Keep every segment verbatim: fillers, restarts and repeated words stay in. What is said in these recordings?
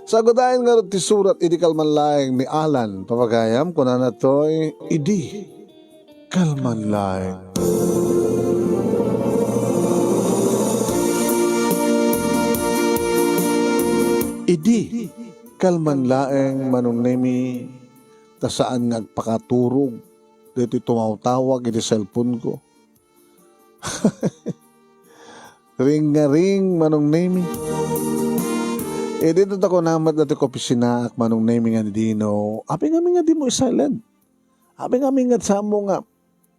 Sagutaen ngarud ti surat idi kalman laeng ni Alan, papagayam, kunana toy, idi kalman laeng. Idi kalman laeng, Manong Nemi, ta saan nga agpakaturog daytoy tumawtawag iti cellphone ko. Ring nga ring, Manong Nemi. E, dito ta kunam met dati ko pisinaak, Manong Nemi, nga ni Dino. Apay ngamin nga dimo i-silent? Apay ngamin nga saan mo nga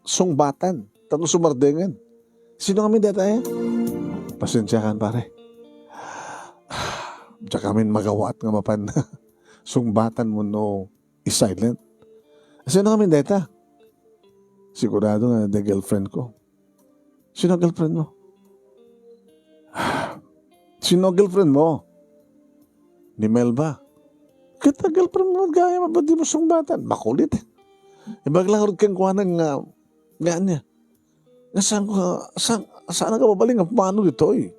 sungbatan tapno sumardengen? Sino ngamin dayta, e? Pasensiakan, pare. Diak ngamin magawaat nga mapan sungbatan mo no i-silent. Sino ngamin dayta? Sigurado nga the girlfriend ko. Sino a girlfriend mo? Sino a girlfriend mo? Ni Melba. Ket a girlfriend mo, gayam, a ba't di mo sungbatan? Makulit. Ibagak lang rod kenkuana nga, nga ania. Nga saan ko, saan, saan nga mabalin nga pumano ditoy?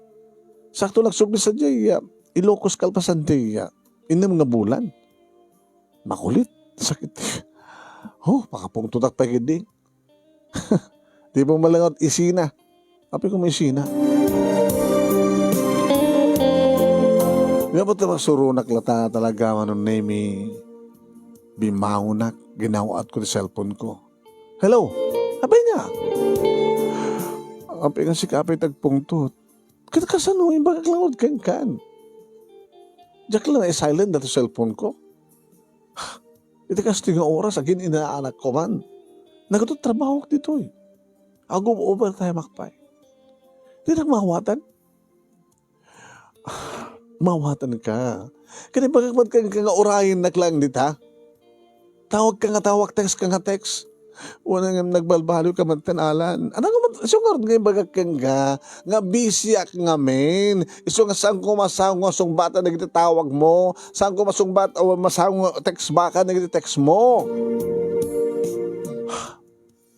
Sakto nagsubli sadiay, ah, Ilocos kalpasan ti, ah, innem nga bulan. Makulit. Sakit. Oh, makapungtotak pay ketdi. Di mo malangot isina. Apay ko maisina. Nga ba ta masuronak lata talaga, Manong Nemi? Bimangonak, ginawaat ko ti cellphone ko. Hello? Apay nga? Apay nga sika, apay tagpungtot. Ket kasano, imbagak lang kenkan. Diak la na-silent datoy cellphone ko. Iti kastoy nga oras, agin-inaanak ko man. Nagado trabahok ditoy. Agum-overtime ak pay. Dinak mawatan? Mawatan ka. Ket imbagak met kenka nga urayennak laeng dita. Tawag ka nga tawag, text ka nga text. Wen nga nagbalbaliw ka met ten, Alan. Ania nga met, isu ngarud nga imbagak kenka nga busy ak ngamin. Isu nga saan ko masango nga sungbatan dagiti tawag mo. Saan ko masungbat, o masango nga text back dagiti text mo.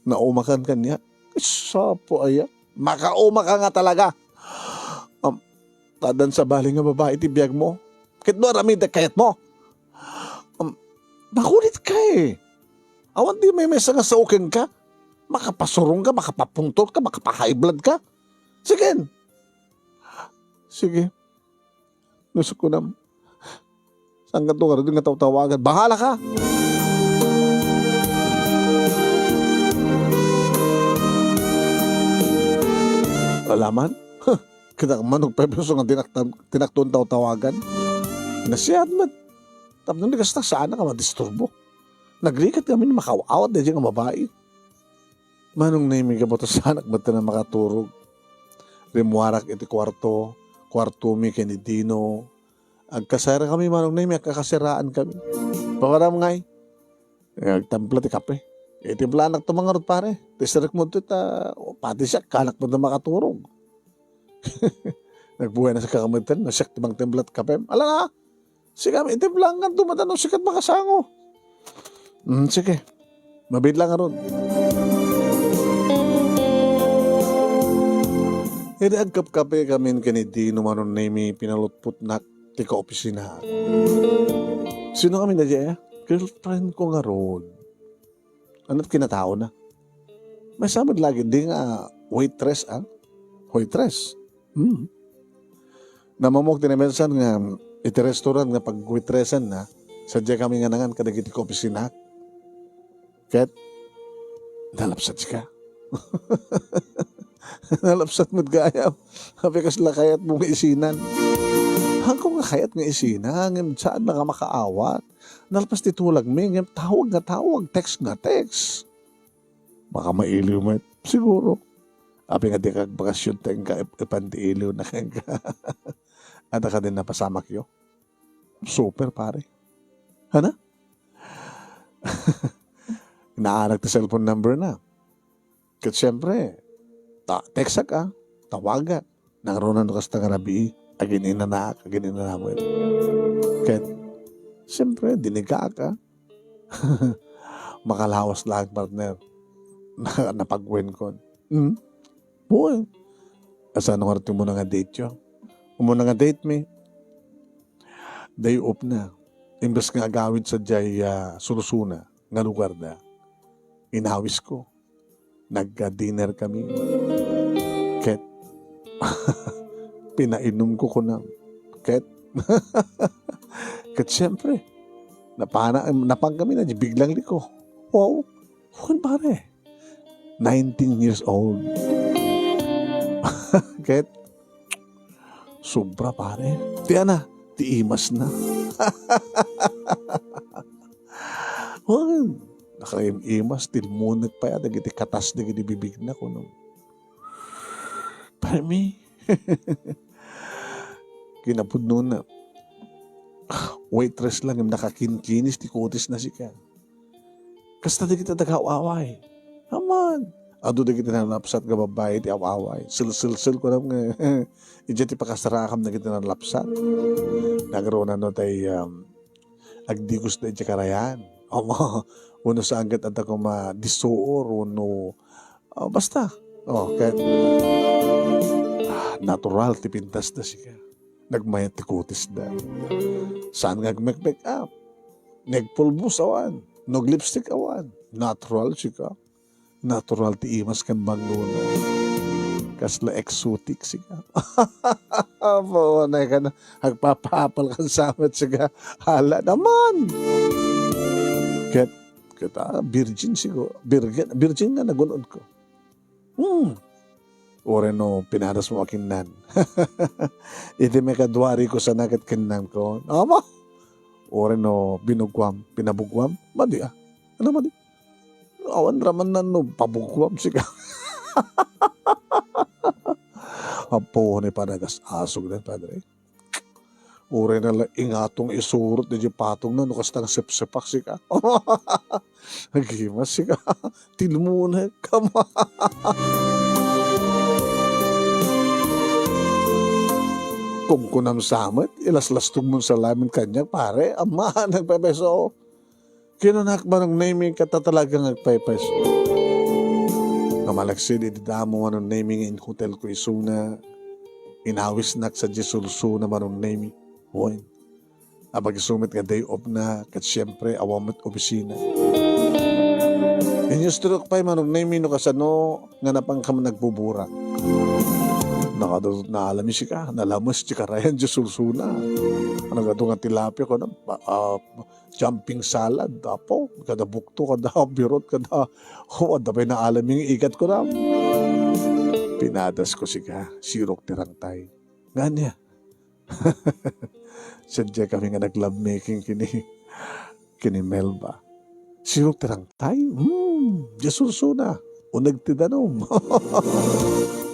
Naumakan kaniak. Sapo aya. Makauma ka nga talaga. Um, addan sabali nga babai ti biag mo. Ket no aramidek kayat mo. Um, makulit ka e. Awan ti maymaysa nga sao kenka. Makapasurong ka, makapapungtot ka, makapahaiblood ka. Sige. Sige. Nusok ko nam. Saan ka to, ngarud nga tawtawagan? Bahala ka! Alaman? Huh, kita ka man, nagpepeso nga tinaktan, tinakton tawtawagan. Nasiat met. Tapno ni kasta, saan ka madisturbo? Nagrigat kami ni makaw-awat daydi nga babai. Manong Nemi, gapu ta saanak met a makaturog. Rimmuarak iti kuarto, kuartomi ken ni Dino. Agkasera kami, Manong Nemi, agkakasiraan kami. Papanam ngay? Eh, agtimpla ti kape. Itimplanak to mangarud, pare. Ti serrek mo to, ta, pati siak, kaanak met a makaturog. Nagbuenas ka kami ten, no siak ti mangtimpla ti kapem. Ala na, sika, itimplangan to, mata no sika ti makasango. Hmm, sige. Mabiit lang ngarud. Idi agkapkape kami ken ni Dino, Manong Nemi, pinalutpotnak ti kaopisina. Sino kami na diay? Girlfriend ko ngarud. Ania ti kinataona? Maysa met lagi di nga waitress, ah? Waitress. Hmm. Namamok ti naminsan nga iti restaurant nga pagwaitressan na, sadiay kami nga nangan kadagiti kaopisina. Ket nalapsat ka. Nalapsat met gayam. Apay kasla kayat mo nga isinan? Haanko nga kayat nga isina, ngem saan nga makaawat. Nalpas ti tulagmi, ngem tawag nga tawag, text nga text. Baka mailiw met. Siguro. Apay nga dika agbakasyon ta inka ip-, ipan ti iliw na kenka. Adda kadi napasamakyo? Super, pare. Hana? Naanak ti cellphone number na. Ket siempre, ta-, textak a, tawagak. Nangruna no kasta nga rabii, agin-inanaak, agin-inana met. Ket, siempre, dinigaak a. Makalawas laeng, partner. Na-, napagwenkon. Hmm? Buhay. Kasano nga ti umuna nga date yo? Umuna nga date mi, Day off na. Imbes nga agawid sadiay, ah, sursuna nga lugarda, inawisko. Nagka-dinner kami. Ket, pinainumko kunam. Ket, ket siyempre, napana-, napan kami na di biglang liko. Wow! Wen, pare. Nineteen years old. Ket, sobra, pare. Ti ana, ti imas na. Wen, nakaim-imas, tilmunek pay a dagiti katas dagiti bibigna, kuno. Pare mi. Kinapudnona, waitress lang, ngem nakakinkinis ti kutis na sika. Kasta dagiti taga-awaway. Aman. Adu dagiti nalapsat nga babbai ti awaway. Selselsel ko nga, idiay ti pakasarakam dagiti nalapsat. Nagruna no tay, um, agdigos da idiay karayan. Ama, uno saan ket adda koma disuor, uno, ah, basta. Oh, ket, ah, natural ti pintas da sika. Nagmayat ti kutis da. Saan nga agmek-make up? Nagpulbos awan. Naglipstick awan. Natural sika. Natural ti imas ken bangona. Kasla exotic sika. Apo, anay ka na. Agpapapal kan samet sika. Hala naman. Ket, ket, ah, virgin siguro. Virgin, virgin nga nagun-od ko. Hmm. Uray no pinadas mo a kinnan. Iti makadua riko sana ket kinnan ko. Ama! Uray no binugwam, pinabugwam, madi a. Ano madi? Awan raman nan no pabugwam sika. Apo, ni panagas-asog na, padre. Uray na la ingatong isurot daydi patong na no kasta nga sepsepak sika. Agimas sika. Tilmunek ka ma. Kumkunam sa met, ilaslastog mon salamin kaniak, pare. Ama, nagpepeso. Kinunak, Manong Nemy, ket talaga nga agpaypayso. Nga malaksid iti damo, Manong Nemy, nga inhotelko isuna, inawisnak sadiay sursuna, Manong Nemy. Wen, apag-isu met nga day off na, ket siempre, awan met opisina. Inyustrok pay, Manong Nemy, no kasano nga napankam nagbuburak. Nakadudot na alami sika, nalames ti karayan diay sursuna. Nagadu nga tilapia, kuno, pa-, ah, jumping salad, apo, kada bukto, kada birot, kada, oh, adda pay naalami nga igat ko na. Pinadas ko sika, sirok ti rangtay. Ngania? Sadiay kami nga nag-lovemaking kini, kini Melba. Sirok ti rangtay? Hmm, diay sursuna. Uneg ti danum.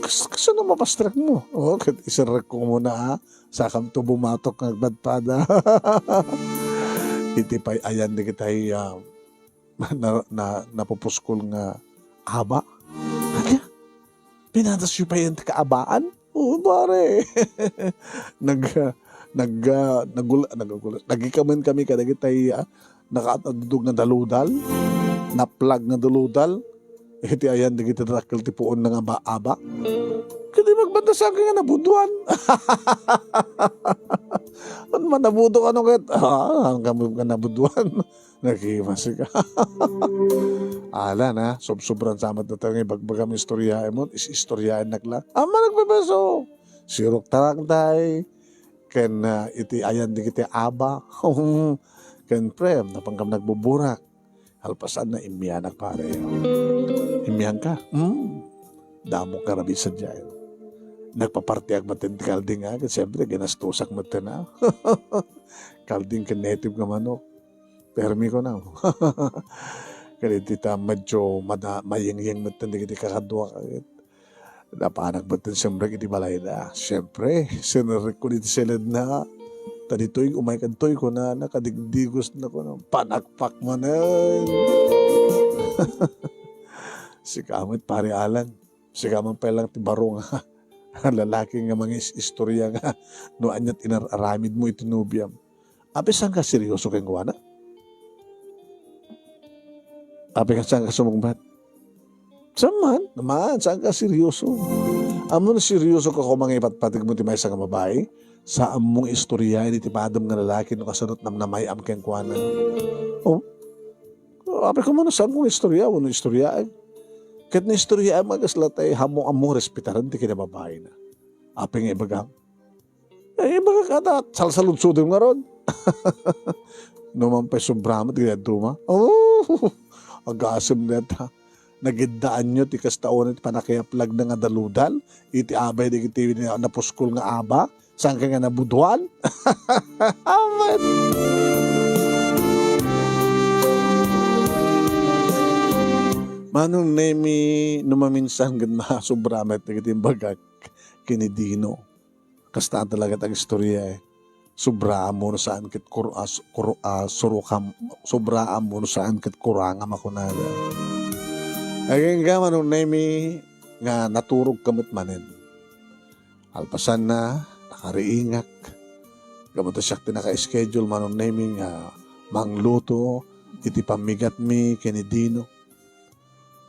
Kas-, kasano mapastrek mo? Oh, ket iserrek ko muna, ah. Sakam to bumatok nga agpadpada. Iti pay ayan dagitay, ah, na, na, napupuskol nga aba. Ania? Pinadas yo pay iti kaabaan? Oo, pare. Nag-, nag-, ah, nagul-, nagul-, nagikamen kami kadagitay, ah, nakaatadudog nga daludal, naplag nga daludal, iti ayan dagiti dakkel ti puon nga aba-aba. Ket di magbanda sa akin nga nabuduan. Ano man nabudo, ano ket? Ah, ang kami nga nabuduan. Nagimas ka. Ala na, sobsobran sa amat data nga ibagbagam istoryaen mo, is-, istoryaen nak la. Ama nagbebeso. Sirok tarangtay. Ken, ah, iti ayan dagiti aba. Ken, pre, napankam nagbuburak. Alpasan na immianak, pare. Immian ka? Hmm. Damo ka rabi sadiay. Nagpapartiak met ti kalding, ah. Ket siyempre, ginastusak met na. Kalding ken native nga manok. Permi ko na. Ket iti ta medyo mada-, mayingyeng met dagiti kakadua. Napanak met ti simrek iti balayda. Siyempre, sinerrek ko diti siledna. Ta ditoy, umay kadtoy, kunana, kadigdigos na kuno. Panakpak manen. Sika met, Pare Alan. Sika man pay lang ti baro nga lalaki nga mangis-istorya nga no aniat inar-aramid mo iti nobiam. Apay, saan ka seryoso kenkuana? Apay, saan ka sumungbat? Saan man? Naman, saan ka seryoso? Ammom no serioso ka koma nga ipatpategmo ti maysa nga babai? Saanmo nga istoryaen iti padem nga lalaki no kasano't namnamay-am kenkuana. Oh, apay koma no saanko nga istorya wenno istoryaen? Ket no istoryaem, kasla tay ammo-ammo respetaren ti kinababaina. Apay nga ibagam? Eh, ibagak ata, salsaludsodem ngarud. No man pay sobra met ti dadduma. Oh, agasem dayta. Nagiddaanyo ti kasta unay ti pannakaiaplagna nga daludal iti abay dagiti na-, napuskol nga aba, saan kay nga nabuduan? Amen. Manong Nemi, no maminsan ket masobra met dagiti imbagak ken ni Dino. Kasta talaga ti agistorya, eh. Sobra ammo no saan ket kur-, ah, su-, kur-, ah, surokam, sobra ammo no saan ket kurangam a kunada. Agingga, Manong Nemi, nga naturogka met manen. Kalpasanna, nakariingak. Gapu ta siak ti naka-schedule, Manong Nemi, nga mangluto iti pammigatmi ken ni Dino.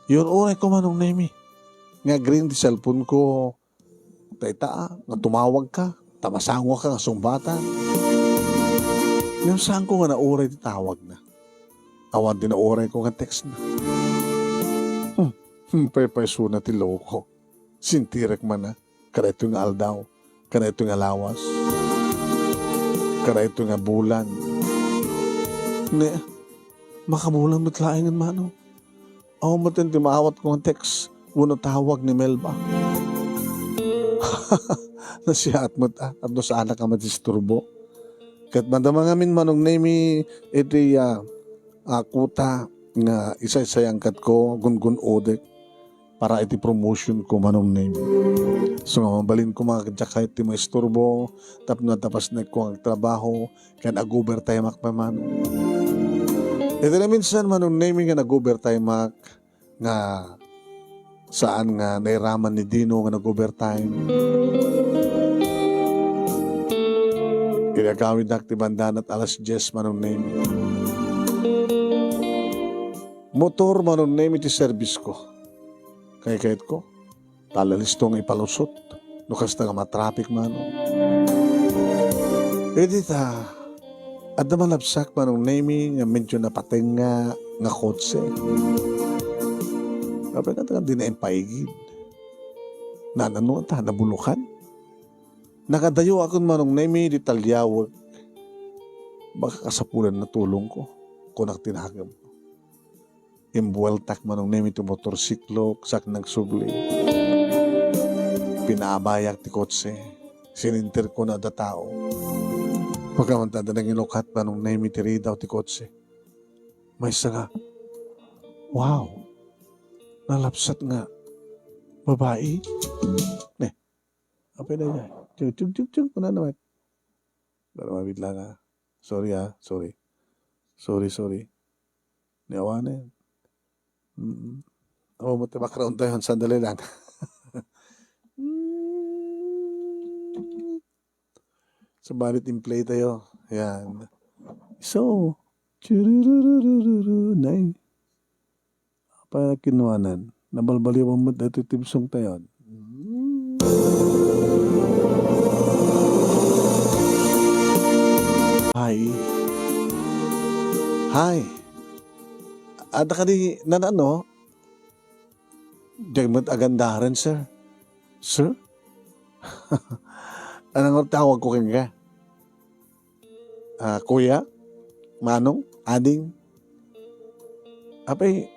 Yun, uray ko, Manong Nemi, nga agring ti cellphone ko, Dayta, nga tumawagka, ta masangoka nga sungbatan. Ngem saanko nga nauray ti tawagna. Awan ti naurayko nga textna. Hmm, hmm, paypaysona ti loko. Sintirek man, ah, kadaytoy nga aldaw, kadaytoy nga lawas, kadaytoy nga bulan. Ne, makabulan met laengen, Manong. Awan met ti maawatko nga text wenno tawag ni Melba. Nasiaat met, ah, tapno saanak a madisturbo. Ket madama ngamin, Manong Nemi, iti, ah, ah, kuta nga isaysayangkatko, gungun-odek para iti promotion ko, Manong Nemi. So nga mabalin ko nga diak kayat ti maisturbo tapno adda pasnekko nga agtrabaho, ken ag-overtime-ak pay, Manong. Iti naminsan, Manong Nemi, nga nag-overtime-ak, nga saan nga nairaman ni Dino nga nag-overtime. Iti agawidnak ti bandana alas dies, Manong Nemi. Motor, Manong Nemi, ti service ko. Kaykayatko. Ta lalisto nga ipalusot no kasta nga matraffic, Manong. Idi ta, adda malabsak, Manong Nemi, nga medyo napatengnga nga kotse. Apay nga ta, dina impaigid. Nanano ta, nabulukan. Nakadayoakon, Manong Nemi, di taliawek. Baka kasapulan na tulong ko, kunak ti nakemko. Imbueltak, Manong Nemi, ti motorsiklo, sak nagsubli. Pinaabayak ti kotse. Sininterko no adda tao. Pagkamantad, nanginukat, Manong Nemi, ti ridaw ti kotse. Maysa nga, "Wow! Nalabsat nga babai." Ne, apay daydiay? Tiyug, tiyug, tiyug, tiyug, kunana met. Pero mabit lang, ah. Sorry, ah. Sorry. Sorry, sorry. Ni awanen. Mm. Awan mo ti background tayo. Sandali lang. Mm. Subalit in play tayo. Yan. So, churururururu, nay. Apay a kinuanan? Nabalbaliwan met daytoy theme song tayon. Hi. Hi. Adda kadi nanano? Diak met agandaren, sir. Sir? Anong tawag ko kenka? Ah, kuya, manong, ading. Apay,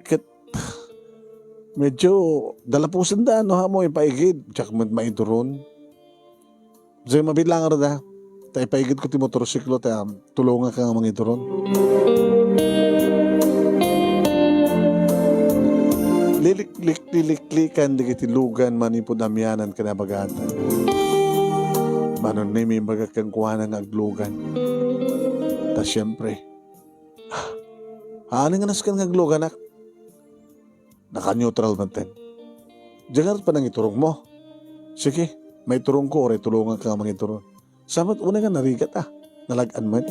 ket medyo dalapusen da, no, amo ipaigid. Diak met maiduron. Diay mabilang da. Ta ipaigid ko ti motorsiklo, ta tulongan ka nga mangiduron. Liliklik, liliklikan dagiti lugan manipud amianan ken abagatan. Manong Nemi, imbagak kenkuana nga aglugan. Ta siempre, ah, ani nga nasken nga agluganak? Naka-neutral man ten. Diak ngarud panangiturongmo. Sige, maiturongko, uray tulongan ka nga mangiturong. Sa met unay nga narigat, ah. Nalag-an met.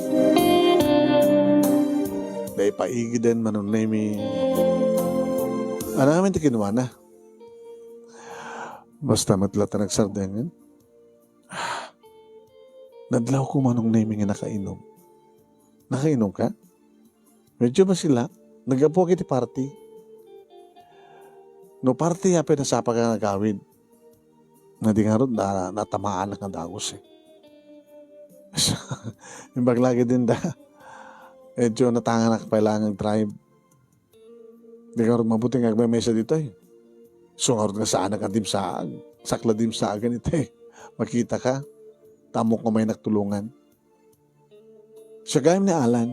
Naipaigiden, Manong Nemi. Anamin ti kinuana. Basta met la ta nagsardengen. Nadlawko, Manong Nemi, nga nakainom. Nakainom ka? Medyo masilak. Naggapu iti party. No party, apay nasapa ka nga agawid. Nga di ngarud, na, natamaan nga dagus eh. Imbag lagi din da. Medyo natanganak pa lang ang drive. Di ngarud mabuti nga agmemesa ditoy. So ngarud nga saan nga dimsaag. Sakla dimsaagan iti. Makita ka. Tamok nga may nagtulungan. Siya gayam ni Alan.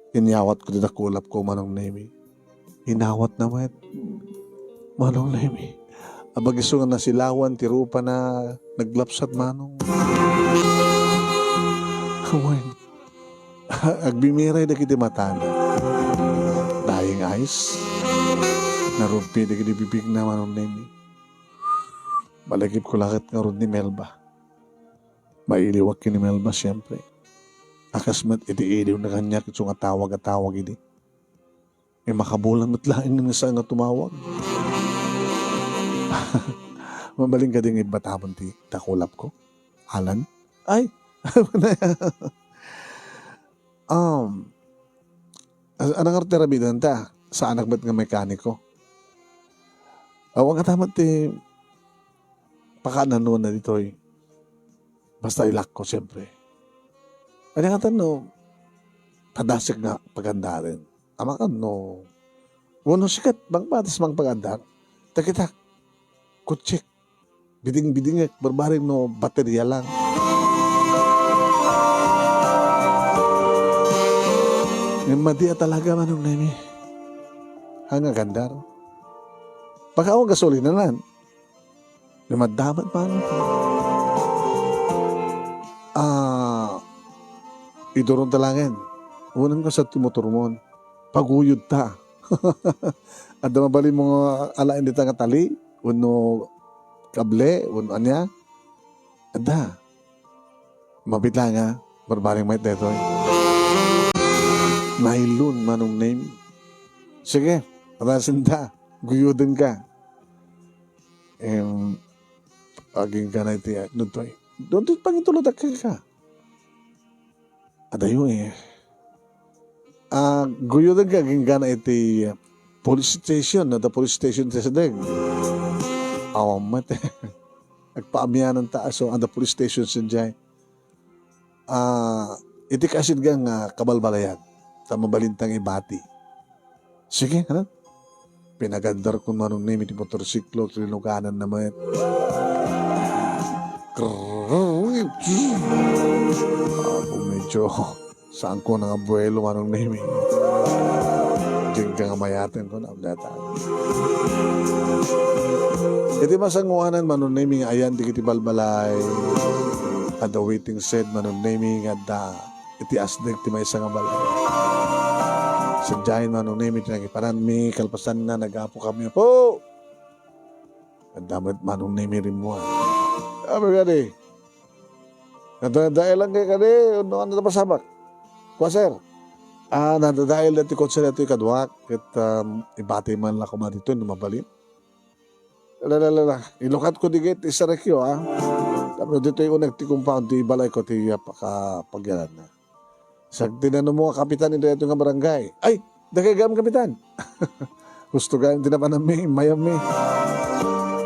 Inyawat ko ti dakulap ko, Manong Nemi. Inawat na met. Manong Nemi. Abag isu nga nasilawan ti rupa na naglapsat, Manong. Wen. Agbimiray dagiti matana. Dying eyes. Narumpi dagiti bibigna, Manong Nemi. Malagip ko laket ngarud ni Melba. Mailiwak ken ni Melba, siempre. A kas met iti iliw na kaniak isu nga tawag a tawag idi. Eh, makabulan met laeng nga saan nga tumawag. Mabalin kadi nga ibbatamon ti dakulap ko, Alan? Ay! Um, a-, anang arte rabidan ta? Saanak met nga mekaniko? Awan ka tamat ti pakaananuan na ditoy. Basta ilakko, siyempre. Ania katan no, padasek nga pagandaren. Amakan no, wano sikat, bang patas mang pagandar. Takitak, kutsik, biding-bidingek, barbareng no, baterya lang. Ngem madi a talaga, Manong Nemi. Ang agandar. Baka ako gasolinanan. Lumaddamat man. Ah, iduron ta langen. Unang kasat ti motormon. Paguyod ta. Adda mabalin mo nga alaen dita nga tali, wenno kable, wenno ania. Adda. Mabit la nga, barbareng met daytoy. Nylon, Manong Nemi. Sige, rasen ta. Guyoden ka. Em, agingga na iti, ah, nudtoy. Doon ti pangitulod a kenka. Adayo, eh. Ah, guyoden ka, agingga na iti, ah, police station, no? The police station ti sadeg. Awan met. Agpaamianan ta, so, adda police station sadiay. Ah, iti kasideg nga kabalbaliwan, ta mabalin ta nga ibati. Sige, ano? Pinagandar ko, Manong Nemi, ti motorsiklo, tinuganan na met. Krrrr. Apo, medyo saan ko nga abuelo, Manong Nemi. Diyan ka nga mayaten ko, na, data. Iti masangoanan, Manong Nemi, nga ayan dagiti balbalay. Adda waiting shed, Manong Nemi, nga adda iti asdeg ti maysa nga balay. Sadiay, Manong Nemi, ti nangiparanmi, kalpasanna, nagapu kami. Apo! Adda met, Manong Nemi, rimmuar. Apo kadi? Nadadaelan kay kadi, no, ano, napasabak? Kwa, sir? Ah, nadadael dati kotse dati kaduak, ket, um, ibati man la koma dito, no mabalin. La, la, la, la. Ilukat ko digit, isarek yo, ah. Tapos dito yung unag ti compound, ti balay ko, ti, ah, paka-, pagyalan na. Sagdi na no mo, kapitan, ito, ito nga barangay. Ay, dagay gam, kapitan. Gusto gayam ti napananmi, mayammi.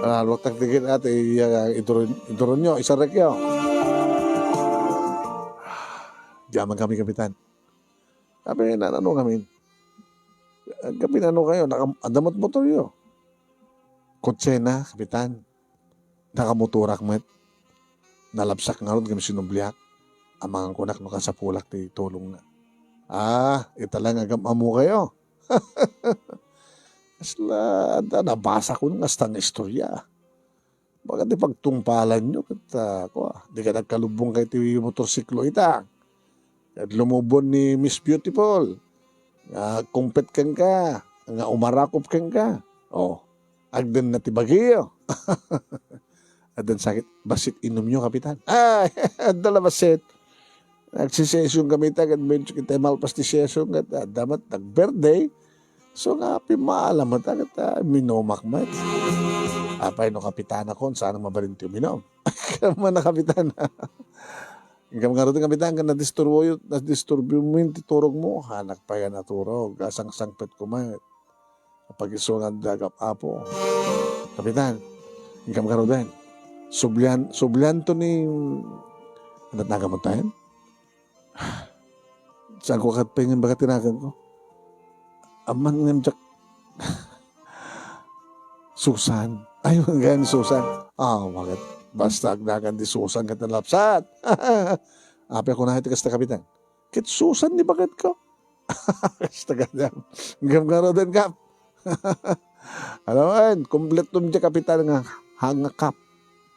Ah, luwaktak ti kin-, ate, iya, iduron, iduron nyo, isarek nyo. Diyaman kami, kapitan. Sabi, nanano kami? Agkapinano kayo? Naka-, adamot motor yo. Kotse na, kapitan. Nakamotorak met. Nalabsak ngarud ngem sinubliak. Amangan kunak no kasapulak ti tulongna. Ah, ita lang agam-amo kayo. Kasla, adda, nabasa ko nga asta nga istorya. Baga ti pagtungpalan nyo, ket, ah, kwa, di ka nagkalubong kay ti motorsiklo ita. Ket lumubon ni Miss Beautiful. Nga kumpet kenka, nga umarakop kenka. Oh, agden na ti bagiyo. Addan sakit, bassit inumyo, Kapitan. Ay, adda la bassit. Nagsisession kami ta, ket medyo kita malpas ti session, ket adda met nag-birthday. So nga, pimala met, ket, ah, minumak met. Apay no kapitanakon, saan mabalin ti uminom? Kaman na kapitan. Inkam ngaruden, kapitan, ket nadisturboyo, nadisturboyo ti turogmo. Hanak pay a naturog, asangsangpet koma. Pagisunan da, Kap-, Apo. Kapitan, inkam ngaruden. Sublian, sublianto ni, ano ti naganmo tayen? Saan ko ket pay nga ibaga ti naganko? Amman ngem diak Susan. Ay, gayam Susan. Ah, bakit? Basta agnagan di Susan ket nalapsat. Apay a kunam iti kasta, kapitan? Ket Susan ni baketko. Kasta gayam. Ngem ngaruden, Kap. Alam mo, en, kompleto ti kapitan nga, ha, nga Kap.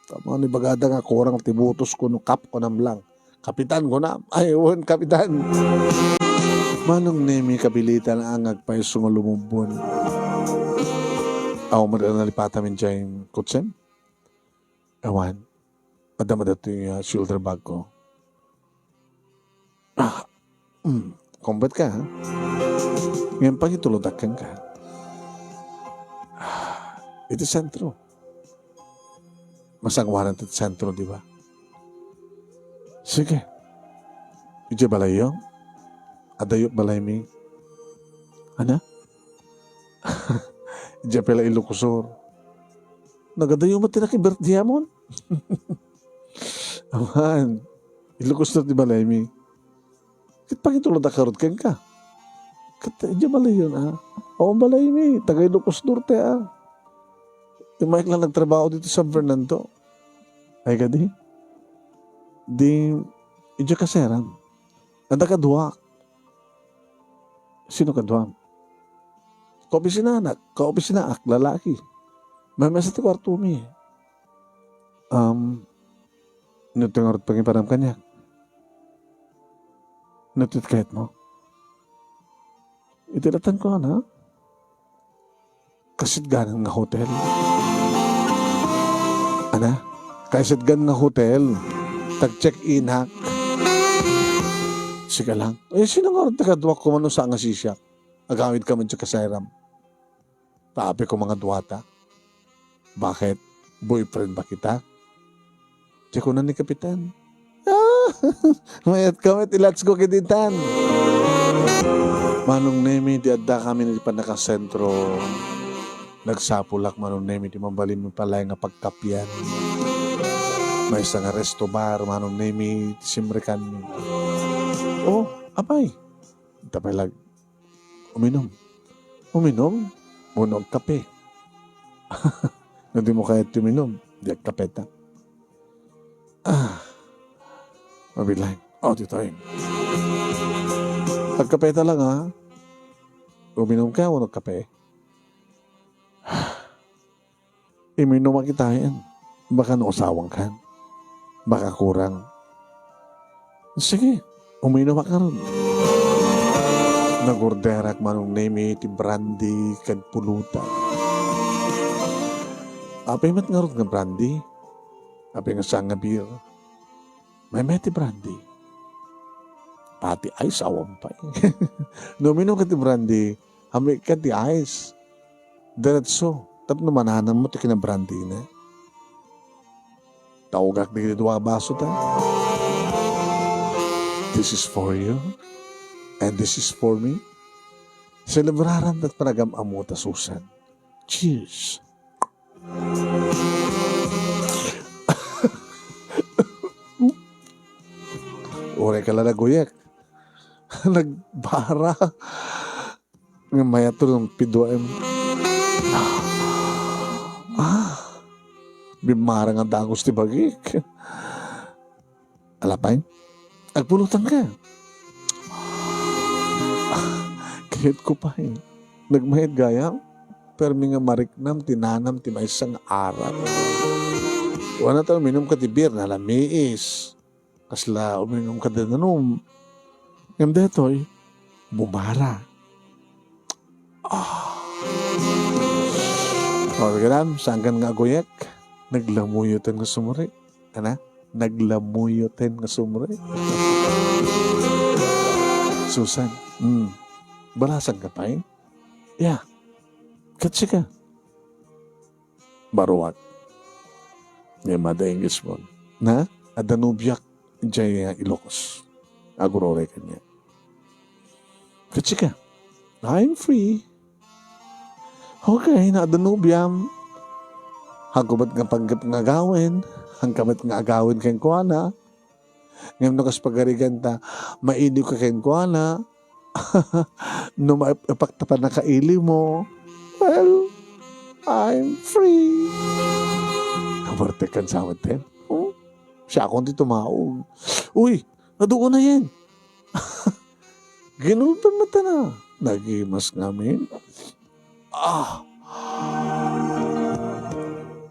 Tapno ibagada nga kurang ti butosko no Kap, kunam lang. Kapitan, kunam. Ay, wen, kapitan. Manong Nemi, kabilitan a nga agpayso nga lumubbon. Aw, mad-, nalipatan idiay kotsem? Awan. Adda, adda ti, ah, shoulder bag ko. Ah, mm, kumbet ka, ha? Ngem pangituludak kenka. Ah, iti sentro. Masangoanan ti sentro, di ba? Sige. Idiay balayyo? Adayo balaymi. Ana? Idiay pay la Ilocos Sur. Nagadayo met ti nakibirthday-amon? Aman, Ilocos Sur ti balaymi. Ket pangituludak ngarud kenka. Ket idiay balayyon, a? Awan balaymi, taga Ilocos Norte, a. Immaek la nagtrabaho ditoy San Fernando. Ay kadi? Di, idiay kasayaram. Adda kaduak. Sino kaduam? Kaopisinanak, kaopisinaak, lalaki. Maymaysa ti kuartomi. Um, no ti ngarud pangiparam kaniak? No ti kayatmo? Iti latan ko, ana? Kasidganan nga hotel. Ana? Kasidgan nga hotel. Tag-check-inak. Sige lang. Eh, sino ngarud ti kaduak ko man no saan nga sisiak? Agawidka met diay kasayaram. Apay koma nga duata. Bakit? Boyfriend ba kita? Diay kuna ni Kapitan. Ah, mayat ka met, ilats ko kaditan. Manong Nemi, di adda kami ni pannakasentro. Nagsapulak, Manong Nemi, ti mabalin mo palay nga pagkapian. Maysa nga resto bar, Manong Nemi, ti simrekan mi. Oh, apay. Tapay lag-, Uminom. Uminom? Wenno agkape? No dimo kayat ti uminom, di agkapeta. Ah. Mabilang. Oh, ditoy. Agkapeta lang, ha? Uminom ka wenno agkape? Iminuma kitaen. Baka no usawangkan. Baka kurang. Sige, uminuma ka ron. Nagorderak, Manong Nemi, ti brandy ken pulutan. Apay met ngarud nga brandy? Apay nga saan nga beer? Maymayat ti brandy. Pati ice, awan pay. No uminum ka ti brandy, hamik ka ti ice. Diretso, tapno mananam mo ti kinabrandina. Taugak dagiti dua a baso ta. This is for you, and this is for me. Selebraran ta panagam-ammo ta, Susan. Cheers! Uray ka la naguyek. Nagbara. Nga mayat to ng piduaem. Ah. Bimara nga dagus ti bagik. Alapay? Agpulutan ka. Kayat ko pay. Nagmayat gayam. Permi nga mariknam ti nanam ti maysa nga arak. Wana ta uminum ka ti beer, nalamiis. Kasla uminum ka danum. Ngem daytoy, bumara. Ah. O, gagayam, saan kan nga aguyek? Naglamuyoten nga sumre. Ana? Naglamuyoten nga sumre. Susan, hmm. Balasan ka pay? Ya. Ket sika. baruak. Ngem adda engagement. Na? Adda nobiak idiay, ah, Ilocos. Agururay kaniak. Ket sika, "I'm free." Okay, no adda nobiam. Haanko met nga panggep nga agawen. Haanka met nga agawen kenkuana. Ngem no kas pagarigan ta, mailiwka kenkuana. No ma-, epakta pannakailiwmo, well, I'm free. Kabartek kan sa amin, ten. Oh, siakon ti tumaog. Uy, naduon na yan. Ginulpan mata na. Nagimas ngamin. Ah!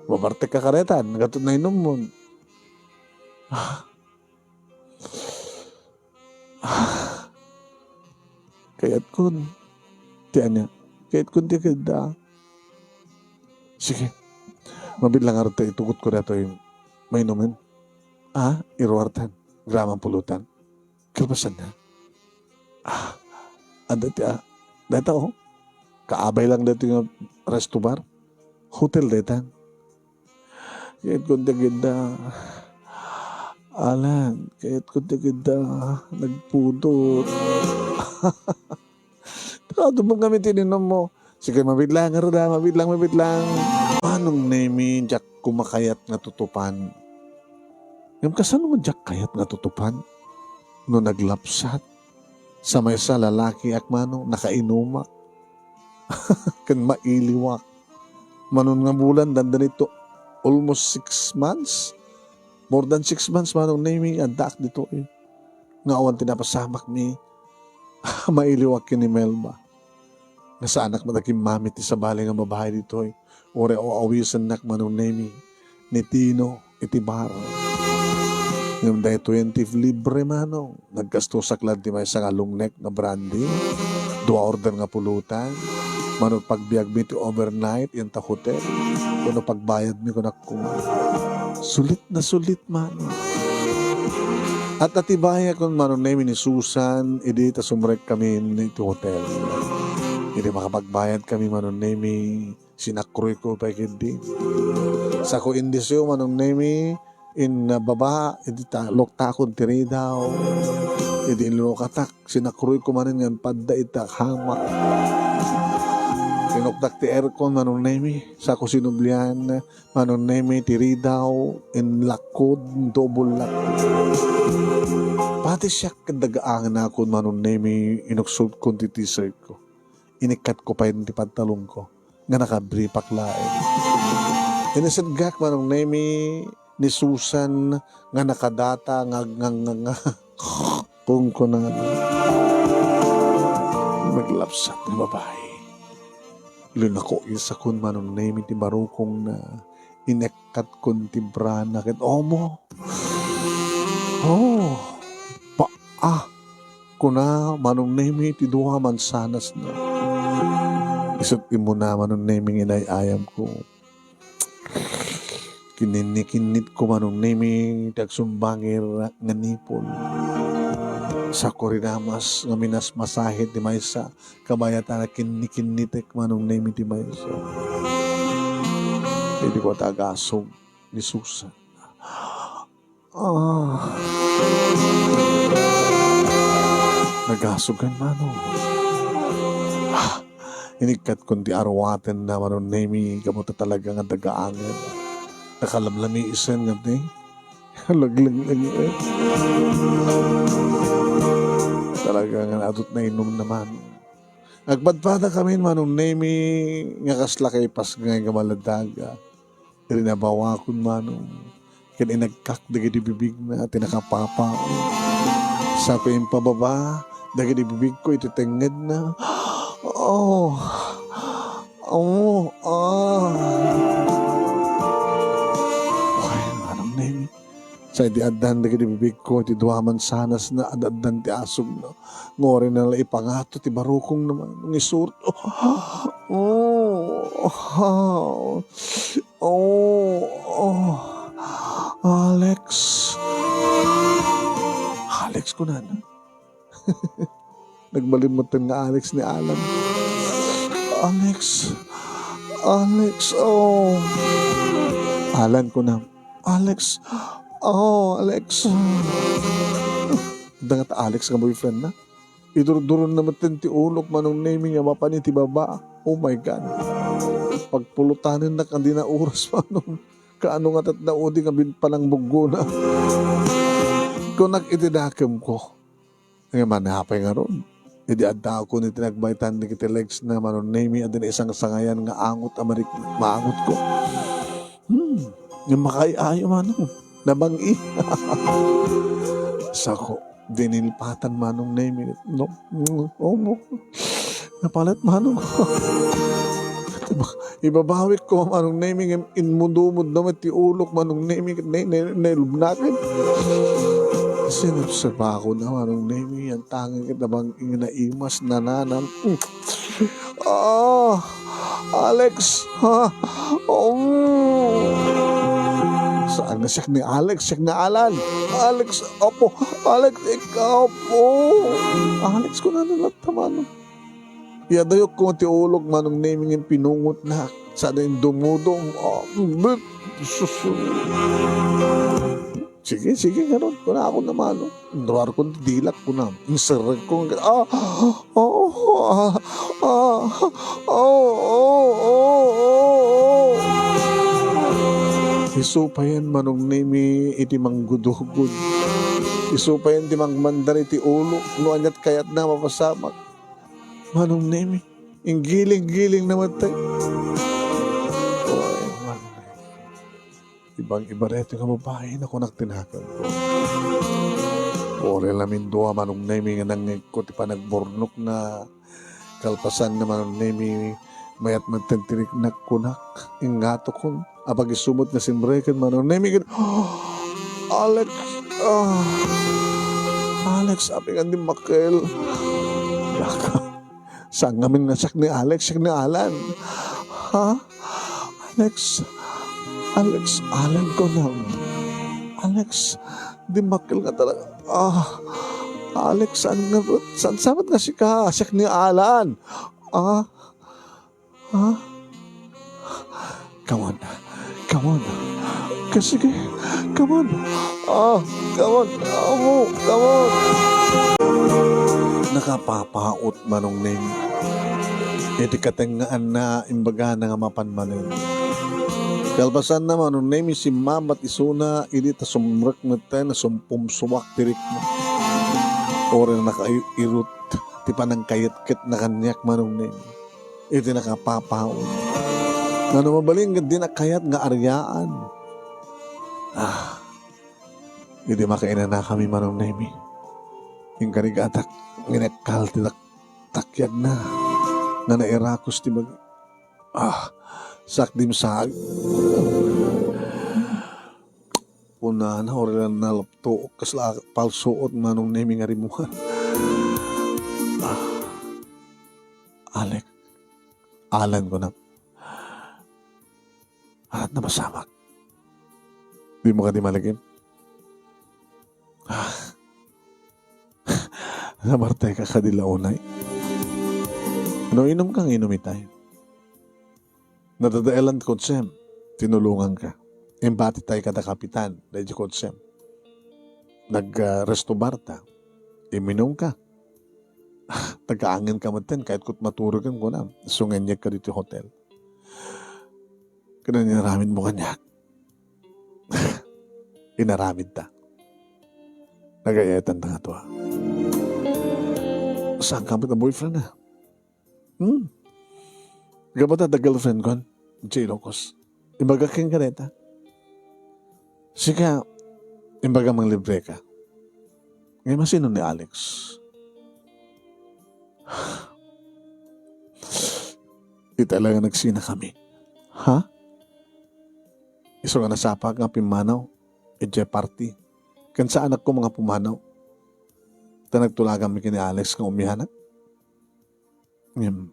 Mabartek ka karetan, gatot na inumon. Ah! Ah! Kayatkon. Ti ania? Kayatkon ti keda. Sige. Mabilang arta itugot ko datoy mainumen. Ah, iruartan. Graman pulutan. Kalpasanna. Ah, adda ti, ah, dayta, oh. Kaabay lang dayta nga resto bar. Hotel dayta. Kayatkon ti keda. Alan, kayatkon ti keda. Nagpudot. Takadumog kami tininummo. Sige, mabitlang, Ruda, mabitlang, mabitlang. Manong Nemi, diak ko makayat nga tutupan. Ngem kasano man diak kayat nga tutupan? No naglapsat, sa maysa lalakiak manong nakainumak. Ken mailiwak. Manon nga bulan, dandan ito almost six months. More than six months, Manong Nemi, addaak ditoy. Nga awan ti napasamakmi. Mailiwak ken ni Melba. Nga saanak met a kimmamit ti sabali nga babai ditoy. Uray aw-awisennak, Manong Nemi, ni Tino iti bar. Ngem daytoyen ti libre, Manong. Naggastosak laeng ti maysa nga long neck nga brandy, dua order nga pulutan, manong pagbiagmi ti overnight ita hotel, wenno pagbayadmi, kunak koma. Sulit na sulit, Manong. At atibayak kun Manong Nemi ni Susan, idi ta sumrekkami iti hotel. Idi makapagbayadkami, Manong Nemi, sinakroyko pay ketdi. Sako indisyo, Manong Nemi, inbaba, idi ta-, loktakon ti ridaw. Idi inlukatak, sinakroyko manen nga impadda ita hamak. Inukdak ti aircon, Manong Nemi, sako sinublian, Manong Nemi, ti ridaw, inlakkod, double lock. Pati siak ket dagaangen akon, Manong Nemi, inuksodkon ti t-shirt ko. Inikkatko pay ti pantalonko nga nakabripak laeng. Iniseggak, Manong Nemi, ni Susan nga nakadata nga, nga, nga, nga. Kunkunana. Naglapsat nga babai. Linako isakon, Manong Nemi, ti barukongna. Inekkatkon ti brana ket omo. Oh, paa, kuna Manong Nemi ti dua mansanasna. Isut' immuna Manong Nemi nga inay-ayamko. Kininikinnitko Manong Nemi ti agsumbangir nga nipon. Sako rinamas nga minasmasahe ti maysa, kabayatan a kinnikinnitek Manong Nemi ti maysa. Idi ko agasog ni Susan. Ah. Nagasogan, Manong. Ah, inikkatkon ti aruatenna, Manong Nemi, gapu ta talaga nga dagaangen. Nakalamlamisen nga ti. Laglag-, laglag. Talaga nga adut na inum naman. Agpadpada kami, Manong Nemi, nga kasla kay pasngay nga maladaga. Rinabawakon, Manong, ken inagkak dagiti bibigna ti nakapapao. Sako impababa dagiti bibigko iti tengngedna. Oh, oh, ah. Ay, Manong Nemi. Sa idi addan dagiti bibigko iti dua mansanasna, ad-addan ti asugna. Ngori na la ipangato ti barukongna Manong, isurot. Oh, oh, oh, oh. Alex. Alex, kunana. Nagbalin metten nga Alex ni Alan. Alex, Alex, oh. Alan, kunam. Alex, oh, Alex. Adda ngata Alex nga boyfriend na. Idurduronna metten ti ulok, Manong Nemi, nga mapan iti baba. Oh my God. Pagpulutanennak a dina oras, Manong. Kaano nga tat naudi nga bin-, panangbuggona. Kunak iti dakemko. Nga manapay ngarud. Idi addaakon iti nagbaytan dagiti legs na, Manong Nemi, adda naisangsangayan nga angot a marik-, maangotko. Hmm, nga makaay-ayo, Manong. Nabang-i. Sako, dinilpatan, Manong Nemi. No? Mm, omo. Napalit, Manong. Ibabawikko, Manong Nemi, ngem inmudumod na met ti ulok, Manong Nemi, ket nay-, nay-, nailubnaken. Sinepsepako na, Manong Nemi, yan tanging ket nabang-i nga naimas, nananan. Mm. Ah, Alex, ha? Um. Saan nga siak ni Alex? Siak ni Alan. Alex, apo. Alex, ikaw po. Alex, kunana latta, Manong. Iyadayokko ti ulok, Manong Nemi, ngem pinungotnak. Saan nga dumudom. Ah, bet-, sus-, Sige, sige, ngarud. Kunakon na, Manong. Inruarkon ti dilak, kunam. Inserrekko nga, ah, ah, ah, ah, ah, ah, ah. Isu payen, Manong Nemi, iti manggudugod. Isu payen ti mangmandar iti ulok. No aniat kayatna, mapasamak. Manong Nemi, inggiling-giling na met. Oy, Manong Nemi. Ibang-iba daytoy nga babai, nakunak ti nakemko. Puri lamin dua, Manong Nemi, nga nangngegko ti panagburnokna. Kalpasanna, Manong Nemi, mayat met ti riknak, kunak. Ingatokon. Apag-isu met nga simreken, Manong Nemi, ket, Alex, ah, Alex, apay nga dimmakkel. Saan ngamin nga siak ni Alex, siak ni Alan. Ha? Alex, Alex, Alan ko na. Alex, dimmakkel nga talaga. Ah, Alex, saan nga, saan, saan nga sika? Siak ni Alan. Ah, ah. Come on. Come on. Ka-, sige. Come on. Ah, come on. Amo, come on. Nakapapaut, Manong Nemi. Iti katengngaanna, imbagana nga mapan manen. Kalpasanna, Manong Nemi, simmabat isuna, idi ta sumrek metten, sumpumsuak ti rikna. Uray nakairut ti panangkayetketna kaniak, Manong Nemi. Iti nakapapaut. Ngano mabalin nga dinak kayat nga ariaan? Ah, idi makainanakami, Manong Nemi, inkarigatak nga inekkal ti tak-, takyagna nga nairakos ti bagi. Ah, sakdimsag. Kunana, uray la nalapto, kasla palsuot, Manong Nemi, nga rimmuar. Ah, Alex, Alan, kunak. Anak, napasamak. Dimo kadi malagip? Ah. Namartayka kadi la unay? No inumka nga inumitayo. Nadadaelan ti kotsem, tinulonganka. Imbatitay kada kapitan, daydi kotsem. Nag, ah, resto bar ta. Iminumka. Nagkaangenka metten, kayatko ti maturogen, kunam. Isu nga inyegka ditoy hotel. Ket inaramidmo kaniak. Inaramidta. Nagay-ayatan ta nga tua. Saan ka met a boyfriend na? Hmm. Gapu ta adda girlfriend kon, idiay Ilocos. Imbagak kenka dayta. Sika, imbaga manglibre ka. Ngem asino ni Alex? Ita la nga nagsinakami. Ha? Isu nga nasapak nga pimmanaw, idiay party. Ken saanakko nga pumanaw. Ta nagtulaganmi ken ni Alex nga umianak. Ngem,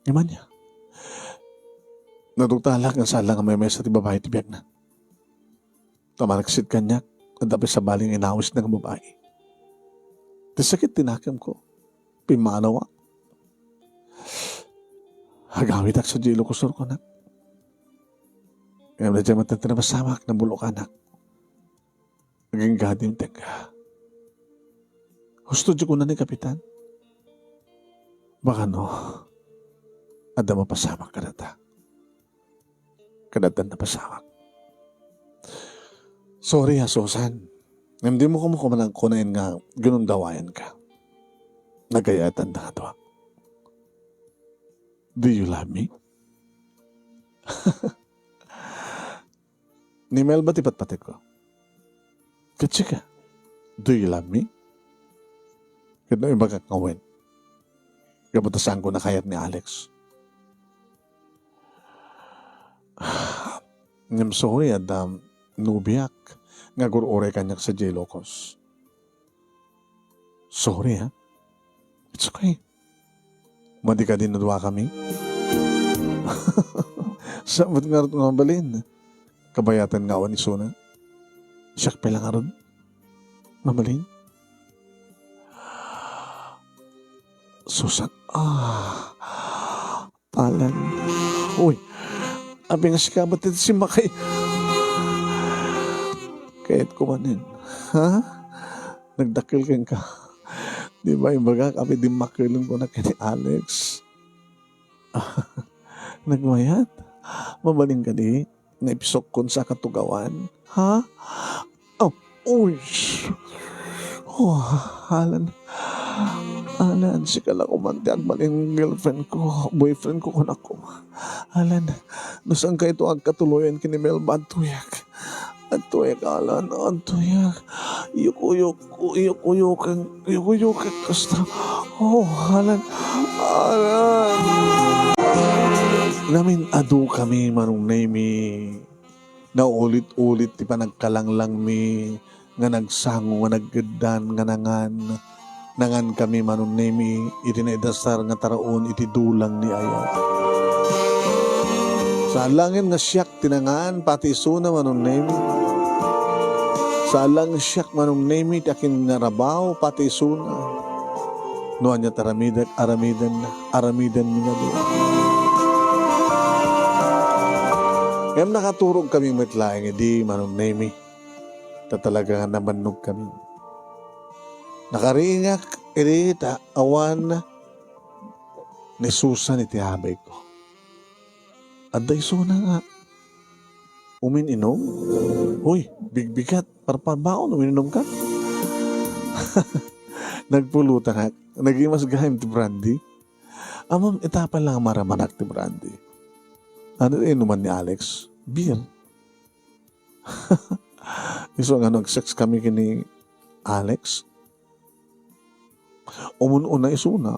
ngem ania? Naduktalak nga saan la nga maymaysa ti babai ti biagna. Ta malaksid kaniak, adda pay sabali nga inawisna nga babai. Ti sakit ti nakemko, pimmanawak. Agawidak sadiay Ilocos Sur, kunak. Ngem daydiay met ti napasamak, nabulokanak. Agingga ti imtekka. Husto diay kuna ni Kapitan. Baka no, adda mapasamak kadata. Kadata napasamak. Sorry, a Susan. Ngem dimo koma kunaen nga ginundawayanka. Nagayatan ta nga dua. Do you love me? Ni Melba ti patpatekko. Ket sika, do you love me? Ket no ibagak nga wen, gapu ta saanko nakayat ni Alex. Ngem sorry, adda nobiak nga agur-uray kaniak sadiay Ilocos. Sorry, ha? It's okay. Madi kadi no duakami? Saan met ngarud nga mabalin? Kabayatan nga awan isuna. Siak pay la ngarud. Mabalin? Susan. Ah. Alan. Uy, apay nga sika met ti simmakay? Kayatko manen. Ha? Nagdakkel kenka. Di ba imbagak, apay dimmakkelem kuna ken ni Alex? Nagmayat? Mabalin kadi nga ipisokkon sa katugawan? Ha? Oh, uy. Oh, Alan. Alan, sika la koma ti agbalin girlfriend ko, boyfriend ko, kunak koma. Alan, no saanka ito agkatuloyan ken ni Melba, agtoyak. Agtoyak, Alan, agtoyak. Yukuyok, yukuyok, yukuyok, kasta. Oh, Alan, Alan. Namin-adukami, Manong Nemy. Naulit-ulit ti panagkalanglangmi nga nagsango, nga naggeddan, nga nangan. Nangankami, Manong Nemy, iti naidasar nga taraon iti dulang ni ayat. Saan laengen nga siak ti nangan, pati isuna, Manong Nemy. Saan laengen siak, Manong Nemy, ti akin nga rabaw, pati isuna. No ania ti aramidek, aramidenna, aramidenmi nga dua. Ngem nakaturogkami met laeng idi, Manong Nemy. Ta talaga nga nabannogkami. Nakariingak idi ta awan ni Susan iti abayko. Adda isuna nga umin-inom. Hoy, bigbigat, parparbaon, umin-inomka? Nagpulotanak. Nagimas gayam ti brandy. Ammom, ita pay la nga maramanak ti brandy. Ania ti inuman ni Alex? Beer. Isu nga no agsex kami ken ni Alex, umun-una isuna.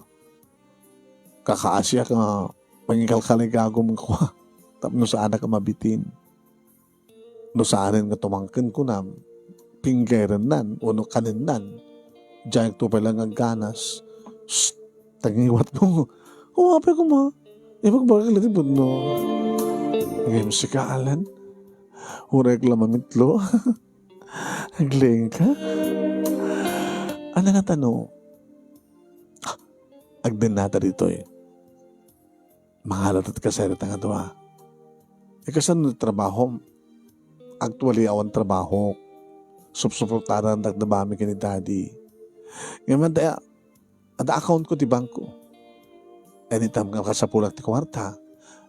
Kakaasiak nga pangikalkaligagum kua tapno saanak a mabitin. No saanen nga tumangken kunam, pinggayrennan wenno kanennan. Diayakto pay la nga agganas. Shh! Tagngiwatmo. O, apay koma. Ipagbagak la ti pudno. Ngem sika, Alan. Uray la mamitlo. Aglaingka? Ania ngata no agdennata ditoy? Mangala ta ti kasairata nga dua. E, kasano ti trabahom? Actually, awan trabahok. Supsuportaran dagdabami ken ni Daddy. Ngem adda, adda account ko ti bangko. Anytime nga makasapulak ti kuarta,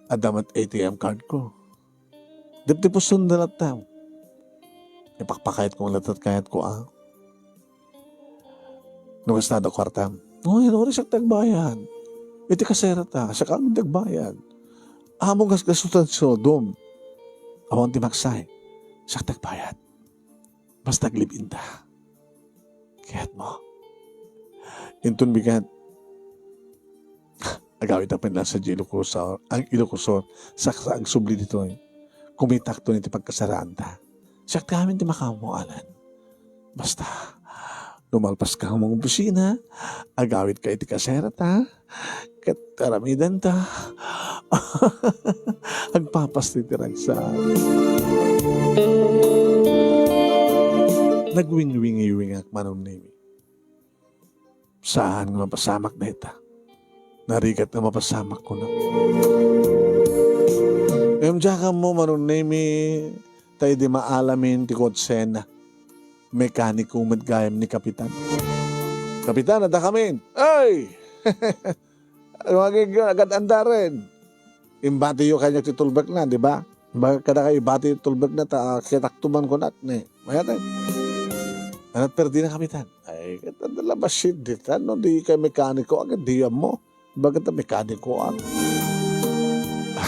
adda met A T M card ko. Depdeposen da latta. Ipakpakayatko nga latta ti kayatko, a. No kasta, adda kuartam. Uy, no, siak ti agbayad. Iti kasairata, siak ti agbayad. Ammom gasgasten ti sueldom. Awan ti maksay. Siak ti agbayad. Basta aglive-in ta. Kayatmo? Inton bigat, agawidtak pay la sadiay Ilocos Sur, ag-, Ilocos Sur, saksa agsubli ditoy. Kumitakton iti pagkasaraanta. Siak ti amin ti makaammo, Alan. Basta, no malpaska nga mangopisina, agawidka iti kasairata, ket aramidenta. Agpapasti ti ragsak. Nagwingwingiwingak, Manong Nemy. Saan nga mapasamak dayta. Narigat nga mapasamak, kuna. Ngem diak ammo, Manong Nemi, ta idi maalamin ti kotsena, mekaniko met gayam ni Kapitan. "Kapitan, adda kamin." "Ay!" Agad-andaren. Imbatiyo kaniak ti tulbekna, di ba? Imbag kadakayo, ibati ti tulbekna, ta, ah, kitakto man kunak, ni. Mayat, eh. Anat perdina, Kapitan? Ay, ket adda la bassit ditan, no? Di kay mekaniko, agad di ammo. Imbag ta mekaniko, ah.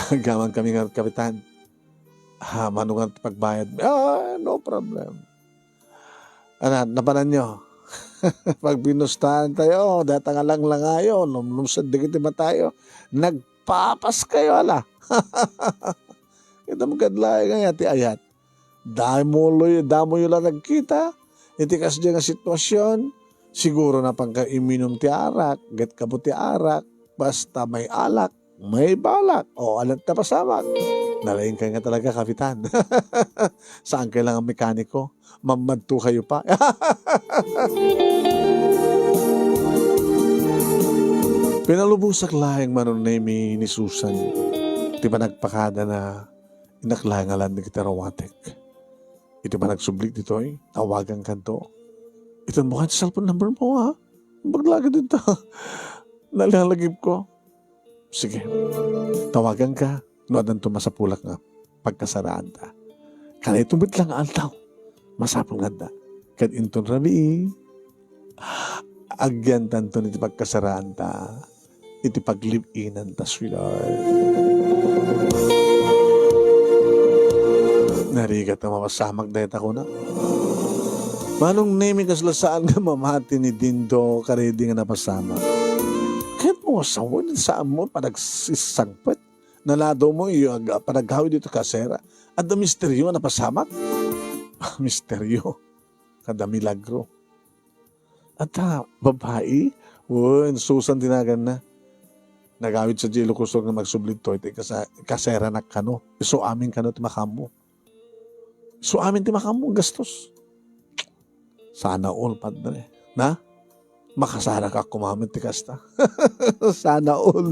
Agyaman kami nga, Kapitan. Ah, mano nga ti pagbayad? Ah, no problem. Ana, napananyo? Pagbinustaantayo, dayta nga langlangayo, lumlumsed dagiti matayo. Nagpapaskayo, ala. Ita met laeng aya ti ayat. Damoyo, damoyo la nagkita iti kasdiay nga sitwasyon. Siguro napankayo imminum ti arak, ket gapu ti arak, basta may alak, may balak. O, anat napasamak? Nalaingkayo nga talaga, Kapitan. Saankayo la nga mekaniko. Mammadtokayo pa. Pinalubosak laeng, Manong Nemi, ni Susan ti panagpakadana. Innak laeng nga alanna dagiti rawatek. Iti panagsubli ditoy, tawagankanto. Itanmo kaniak ti cellphone number mo, ha? Imbag la gayam dita. Nalalagipko. Sige. Tawaganka no addanto masapulak nga pagkasaraanta. Kadaytoy met la nga aldaw, masapul nga adda. Ket inton rabii, agyantanton iti pagkasaraanta, iti paglive-inanta, sweetheart. Narigat nga mapasamak dayta, kuna. Manong Nemi, kasla saan nga mamati ni Dindo kadaydi nga napasamak? Ket mo, sawen, saan mo panagsisangpet? Naladaw mo, iyo, ag-, panaghawid iti kasera. Adda misteryo nga napasamak? Misteryo. Kada milagro. Adda babai? Wen, Susan ti naganna. Nagawid sa Ilocos Sur nga magsubli ditoy, ti kasa-, kaseranak kano. Isu amin kano ti makammo. Isu amin ti makammo, gastos. Sana all, padre. Na? Makasaraka koma met ti kasta. Sana all.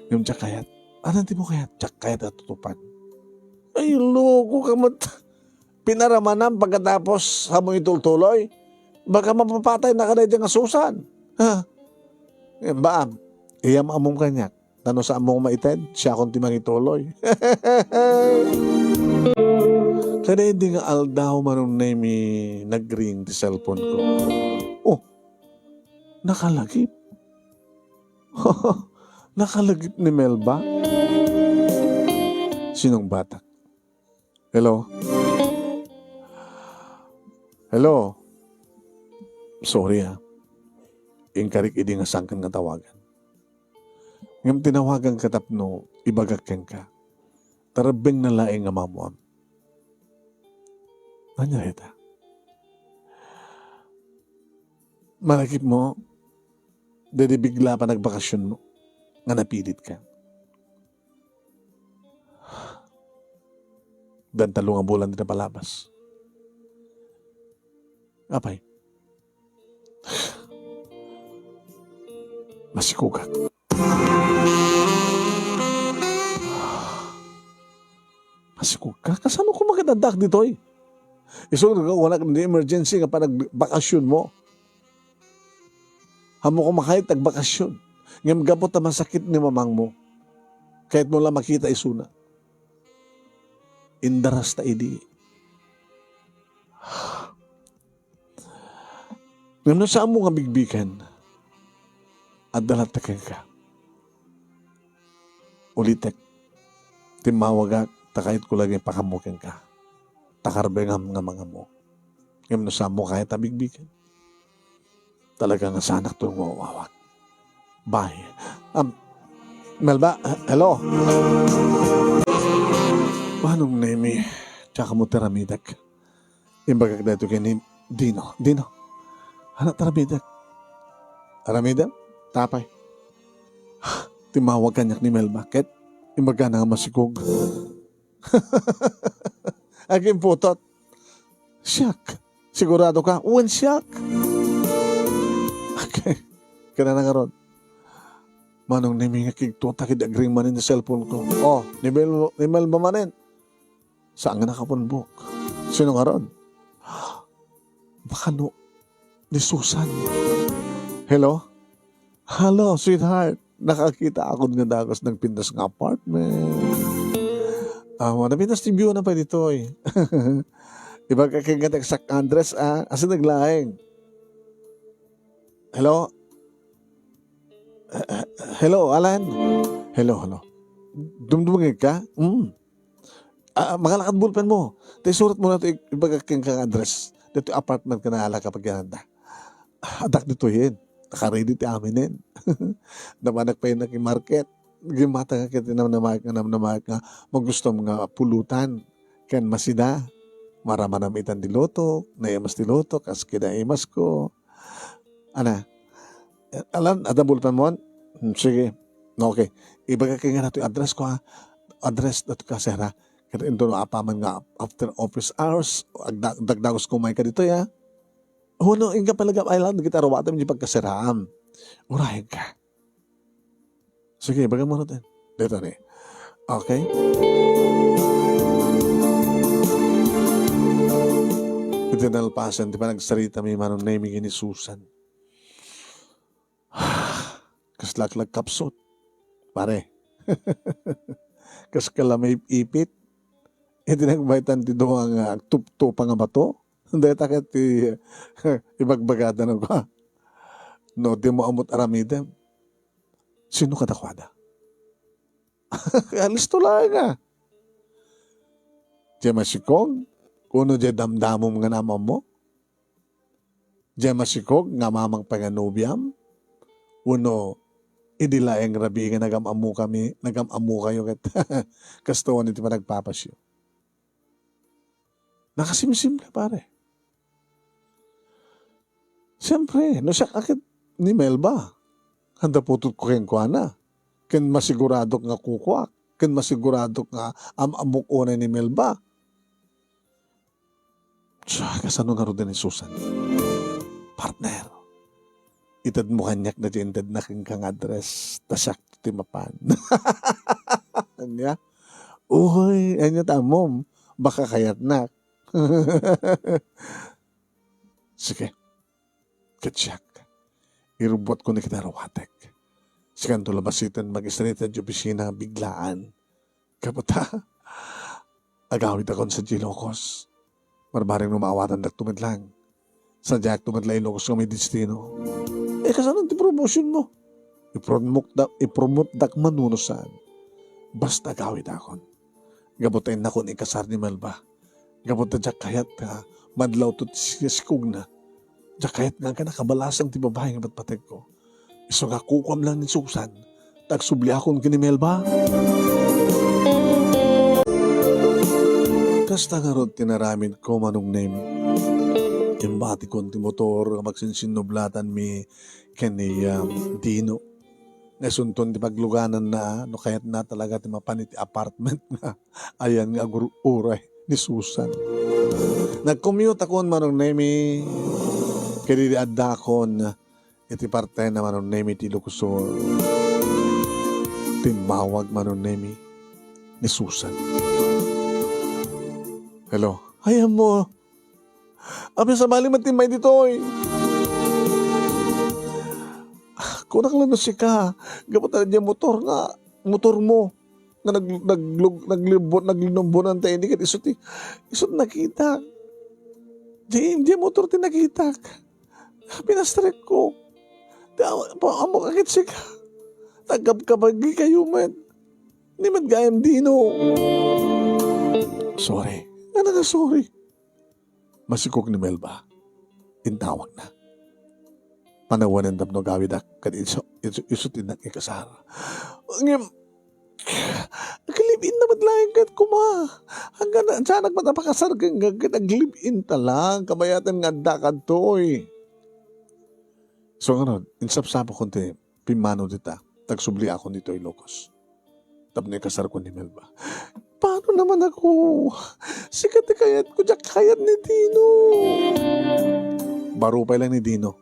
Ngem diak kayat. Anan ti mo kayat? Diak kayat a tutupan. Ay, loko ka met. Pinaramanam pagkatapos, ammo itultuloy? Baka mapapatay na ka daydi nga Susan. Ha? Ngem baam, iyam-ammom kaniak. Ta no saanmo nga maited, siakon ti mangituloy. Kadaydi nga aldaw, Manong Nemi, nagring ti cellphone ko. Oh, nakalagip. Nakalagip ni Melba. Sinong batak? Hello? Hello? Sorry, ah. Inkarik idi nga sangken nga tawagan. Ngem tinawaganka tapno ibagak kenka. Ta rebbengna laeng nga maammoam. Ania dayta? Malagipmo, daydi bigla a panagbakasionmo nga napilitka. Addan tallo nga bulan ti napalabas. Apay? Masikogak. Masikogka? Kasano koma ket addaak ditoy? Isu nga kunak, di emergency nga panagbakasionmo. Ammok a kayat ti agbakasyon. Ngem gapu ta masakit ni mamangmo, kayatmo la makita isuna. Indarasta idi. Ngem no saanmo nga bigbigen, adda latta kenka. Ulitek, timmawagak ta kayatko la nga ipakammo kenka. Ta karbengam nga mangammo. Ngem no saanmo kayat a bigbigen, talaga nga saanakto nga uwawag. Bye. Um, Melba, hello? Manong Nemi, diak ammo ti aramidek. Imbagak daytoy ken ni Dino. Dino, ania ti aramidek? Aramidem? Apay? Timmawag kaniak ni Melba, ket imbagana nga masikog. Agimputot. Siak. Sigurado ka? Wen, siak. Okay. Kinana ngarud. Manong Nemi nga kigtutak iti agring manen ti cellphone ko. Oh, ni Mel-, ni Melba manen. Saan nga nakapunbok? Sino ngarud? Baka no, ni Susan. Hello? Hello, sweetheart. Nakakita akon nga dagus nagpintas nga apartment. Ah, napintas ti view na pa ditoy. Ibaga kay nga exact address, ah. Asa naglaeng? Hello? Eh, eh, hello, Alan? Hello, hello. Dumdumngeg ka? Mm. Ah, makalaka ti bulpen mo. Ta isurat mo na to, i-, ibaga kenka nga address. Dito apartment ka na ala ka pagyananda. Adak ditoyen. Nakaready ti aminen. Namanak pa yun naki-market. Gimata nga kiti namnamaek nga namnamaek nga magustom nga pulutan. Ken masida. Maramanam itan di lutok. Naimas ti lutok. Kas kinaimas ko. Ana. Alan, adda bulpen mo? Hmm, sige. Okay. Ibaga kay nga nato address ko, ha. Address nato ka, sir, ha. Ket intono apaman nga after office hours, agda-, dagdagos ko may ka ditoy, ha. Huno, inka palagap ay lang, kita ruwatam di pagkasiraam. Urayan ka. Sige, baga mo natin. Dito ni. Okay? Iti nalpasan, di pa nagsarita mi manong Nemi ni Susan. Kas laklagkapsut. Pare. Kas kalamay ipit. Iti nagbaytan ti duwa nga agtuptupa nga bato. Dayta ket ti ibagbagada no, no, di mo amot aramidem. Sino kadakuada? Alisto laeng a. Diay masikog? Uno diay damdamom nga naam-ammo? Diay masikog nga mamang pay nga nobiam? Wenno idi laeng rabii nga nagam-ammokami, nagam-ammokayo ket kastoan iti panagpapasyo? Nakasimsim ka, pare. Siyempre, no siak a ket ni Melba, adda putotko kenkuana. Ken masiguradok nga kukuak. Ken masiguradok nga am-ammok unay ni Melba. Sa, kasano ngarud ni Susan? Partner, itedmo kaniak daydiay intedna kenka nga address, ta siak ti mapan. Ania? Uy, ania ta ammom? Baka kayatnak. Sige. Ket siak, irubbuatkon iti ruatek. Sikanto la basiten mag-istrita iti opisina biglaan. Gapu ta, agawidakon sadiay Ilocos. Barbareng no maawatandakto met laeng. Sadiakto met la Ilocos nga may destino. Eh, kasano ti promotion mo? Ipromokda-, ipromotdak mano no saan. Basta agawidakon. Gapu ta innakon ikasar ni Melba. Gapu ta diak kayat nga madlawto ti si-, sikogna. Diak kayat nga agkana kabalasang ti babai nga patpategko. Isu nga kukuam lang ni Susan, ta agsubliakon ken ni Melba. Kasta ngarud ti naramidko, Manong Nemi. Imbatikon ti motor nga magsinsinnublatan mi ken ni, um, Dino. Nga isunton ti paglugananna, no kayatna talaga ti mapan iti apartment nga ayan nga agur-uray ni Susan. Nag-commute akon, Manong Nemi, ket idi addakon iti partena, Manong Nemi, ti Ilocos Sur, timmawag, Manong Nemi, ni Susan. Hello. Ay, amo. Apay, sabali met ti immay ditoy. Kunak la no sika, gapu ta diay motor nga, motor mo, nga nag-, naglug-, naglibbo-, naglinumbonan ta idi ket isu ti, isu ti nakitak. Diay, diay motor ti nakitak. Pinastrekko. Ti aw-, pa-, ammok a ket sika. Nagkabkabagi kayo met. Ni met gayam Dino. Sorry. Ano nga sorry? Masikog ni Melba. Intawagna. Panawanen tapno agawidak ket isu, isu, isu ti innak ikasar. Ngem, ag-live-in na met laeng ket koma. Hanggang na, diak met a pakasar ken, ket ag-live-in ta lang. Kabayatan nga adda kadtoy. So, ngarud, insapsapakon ti pimmano dita, ta agsubliakon ditoy Ilocos. Tapno ikasarko ni Melba. Paano naman ako? Sika ti kayatko, diak kayat ni Dino. Baro pay lang ni Dino.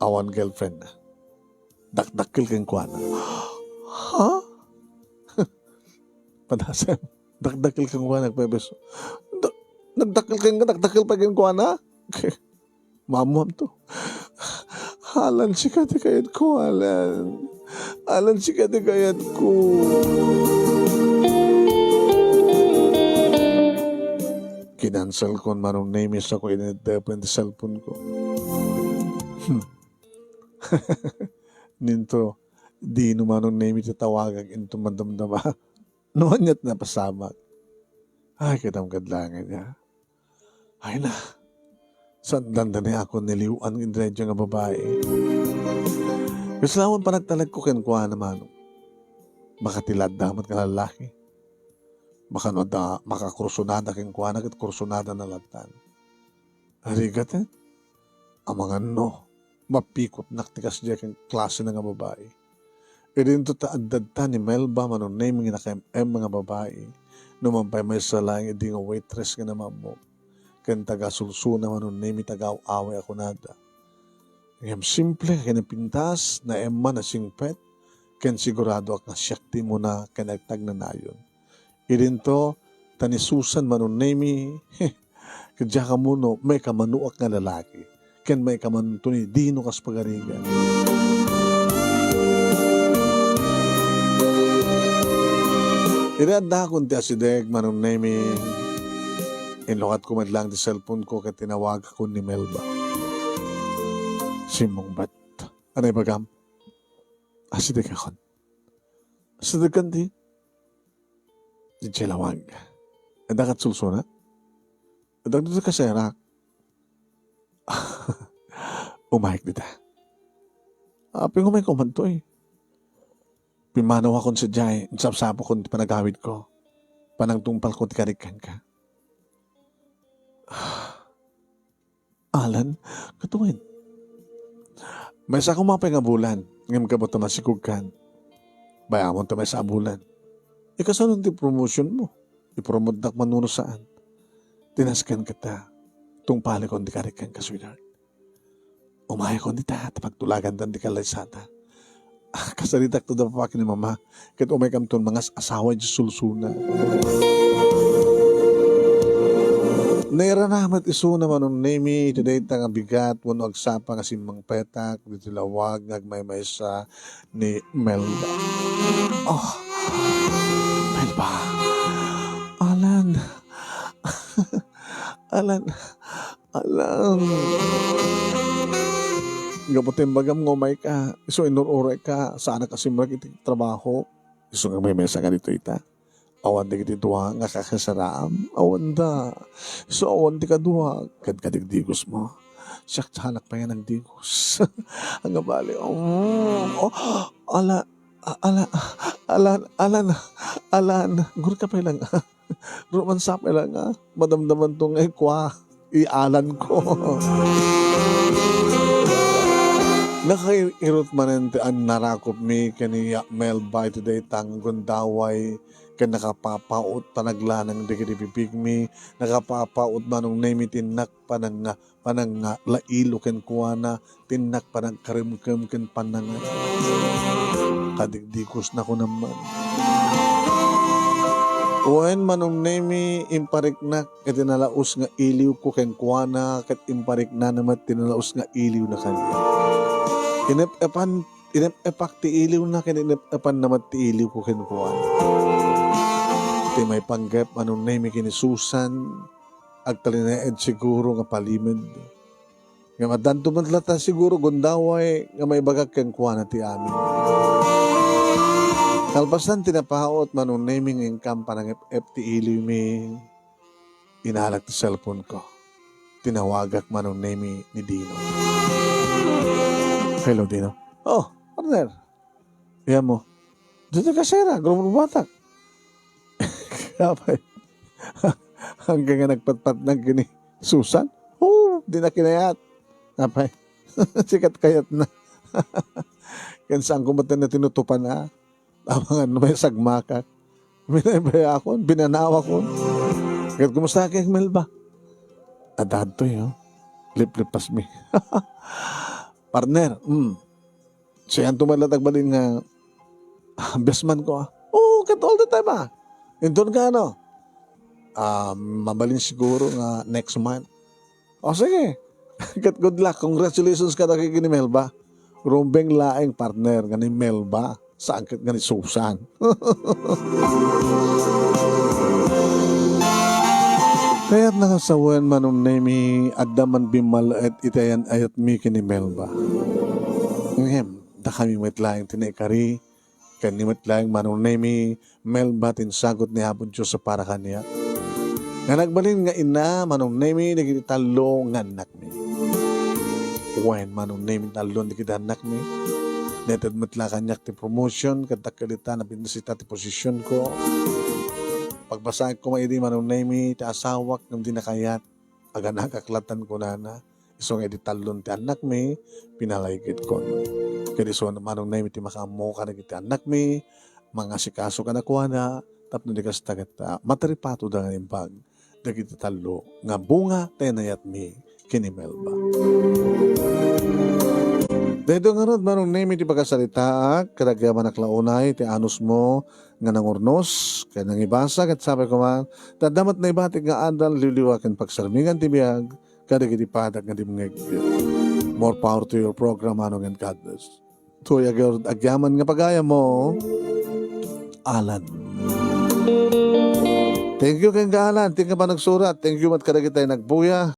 Awan girlfriend na. Dakdakkel kenkuana. Ha? Padasem. Dakdakkel kenkuana, agpaypayso. Da-, nagdakkel kenka, dakdakkel pay kenkuana? Maammoamto. Alan, sika ti kayatko, Alan. Alan, sika ti kayatko. Kinanselkon, Manong Nemi, sako iniddepen ti cellphone ko. Hmm. Ninto, dino, Manong Nemi, ti tawagak inton madamdama. No aniat napasamak. Ay, kadam kad langit, ya. Ay na. Saan dandani ako niliw-an iti daydiay nga babai. Kasla awan panagtalekko kenkuana, Manong. Baka ti ladda met nga lalaki. Baka no adda makakursunada kenkuana ket kursunada na lattan. Arigaten. Amangan no, mapikotnak ti kasdiay ken klasena nga babai. Idinto ta adda dita ni Melba, Manong Nemi, nga nakaem-em nga babai. No man pay maysa laeng idi nga waitress nga namammok. Ken taga-Solsona, Manong Nemi, taga-aw-away a kunada. Ngem simple ken napintas, naemma, nasingpet, ken siguradoak nga siak ti umuna ken agtagnanayon. Idinto, ta ni Susan, Manong Nemi, ket diak ammo no maikamanoak nga lalaki, ken maikamanto ni Dino kas pagarigan. Idi addakon ti asideg, Manong Nemi, inlukatko met laeng ti cellphone ko ket tinawagakon ni Melba. Simmungbat. Ania ibagam? Asidegakon. Asidegkan ti Diay lawag. Adda kat Solsona? Adda ditoy kaserak. Umayek dita. Apay nga umayko man toy? Pimmanawakon sadiay, insapsapakon ti panagawidko. Panangtungpalko ti karikkanka. Alan, katuen. Maysa koma pay nga bulan, ngem gapu ta masikogkan. Bay-amon ta maysa a bulan. Ikasano ti promotion mo? Ipromotenak man wenno saan? Tinasken kata, tungpalikon ti karikkanka, sweetheart. Umayakon dita, ta pagtulagantan ti kallaysata. Ah, kasaritak to da papa ken ni mama, ket umaykamton mangas-asawa idiay Solsona. Nairana met isuna, Manong Nemi, ti dayta nga bigat wenno agsapa nga simmangpetak ditoy lawag nga agmaymaysa ni Melba. Oh, Melba. Alan. Alan. Alam. Gapu ta imbagam nga umayka, isu inur-urayka, saanak a simrek iti trabaho. Isu nga agmaymaysa nga ditoy ita. Awan dagiti dua nga kakasaraam. Awanda. Isu awan ti kadua. Ket kadigdigos mo. Siak ti saanak pay nga nagdigos. Nga bali. Mm. Oh, ala, a-, ala, alan, alan, alan. Gurka pay lang. Rumansa pay lang, ah. Madamdaman to nga ikua. Ialan ko. Nakairot manen ti annarakopmi ken ni Melba iti dayta nga gundaway, ken nakapapaut ta naglanang dagiti bibigmi, nakapapaut Manong Nemi ti innak panang-, pananglailo kenkuana, ti innak panagkaremkem ken pannangan. Kadigdigosna kunam man. Wen, Manong Nemi, impariknak iti nalaus nga iliwko kenkuana, ket impariknana met ti nalaus nga iliwna kaniak. Inep-epan, inep-epak ti iliwna, ken inep-epanna met ti iliwko kenkuana. Ti maipanggep, Manong Nemi, ken ni Susan, agtalinaed siguro nga palimed. Ngem addanto met latta siguro gundaway nga maibagak kenkuana ti amin. Kalpasan ti napaut, Manong Nemi, nga inkam panangep-ep ti iliwmi, inalak ti cellphone ko. Tinawagak, Manong Nemi, ni Dino. Hello, Dino. Oh, partner. Ayan mo. Dito ka, sir, ah. Rumrumatak. Apay. Hanggang nga nagpatpatnag ken ni Susan. Oh, di na kinayat. Apay. Sikat kayat na. Ken saan ko met na tinutupan, ah. Amangan no may sagmakak. Binaybayakon, binanawakon. Ket kumusta kay Melba? Adda adtoy, oh. Liplipasmi. Partner, mm. Sianto met latta agbalin nga, "Ah, best man ko, ah." Oo, ket all the time, ah. Inton ka, ano, ah, mabalin siguro nga next month. O, sige. Ket good luck. Congratulations kadagiti ni Melba. Rumbeng laeng, partner, nga ni Melba. Saan ket nga ni Susan. Kayatna nga sawen, Manong Nemi, adda man bimmal-et iti ayan-ayatmi ken ni Melba. Ngem, dakami met laeng ti naikari, ken ni met laeng, Manong Nemi, Melba, ti insagut ni Apo Dios a para kaniak. Nga nagbalin nga ina, Manong Nemi, dagiti tallo nga annakmi. Wen, Manong Nemi, tallon dagiti annakmi. Netted met la kaniak ti promotion, ket dakkel ita, nabinasita ti positionko. Pagbasaek koma idi, Manong Nemi, ti asawak ngem dina kayat, aganakak lattan kunana. Isu nga idi tallon ti annakmi, pinalaygedkon. Ket isu, Manong Nemi, ti makaammo kadagiti annakmi, mangasikaso kadakuada, tapno di kasta ket, ah, mataripatoda nga imbag dagiti tallo nga bunga ti ayan-ayatmi ken ni Melba. Daytoy ngarud, Manong Nemi, ti pakasaritaak, kadagiti anak la unay ti anusmo nga nangurnos, ken nangibasa, ket sapay koma, ta adda met naibatik nga adal, liwliwa ken pagsarmingan ti biag, kadagiti padak nga dimngeg. More power to your program, Manong, and God bless. Toy agyar-, agyaman nga pagayammo, Alan. Thank you kenka, Alan. Thank you nga panagsurat. Thank you met kadagiti nagbuya.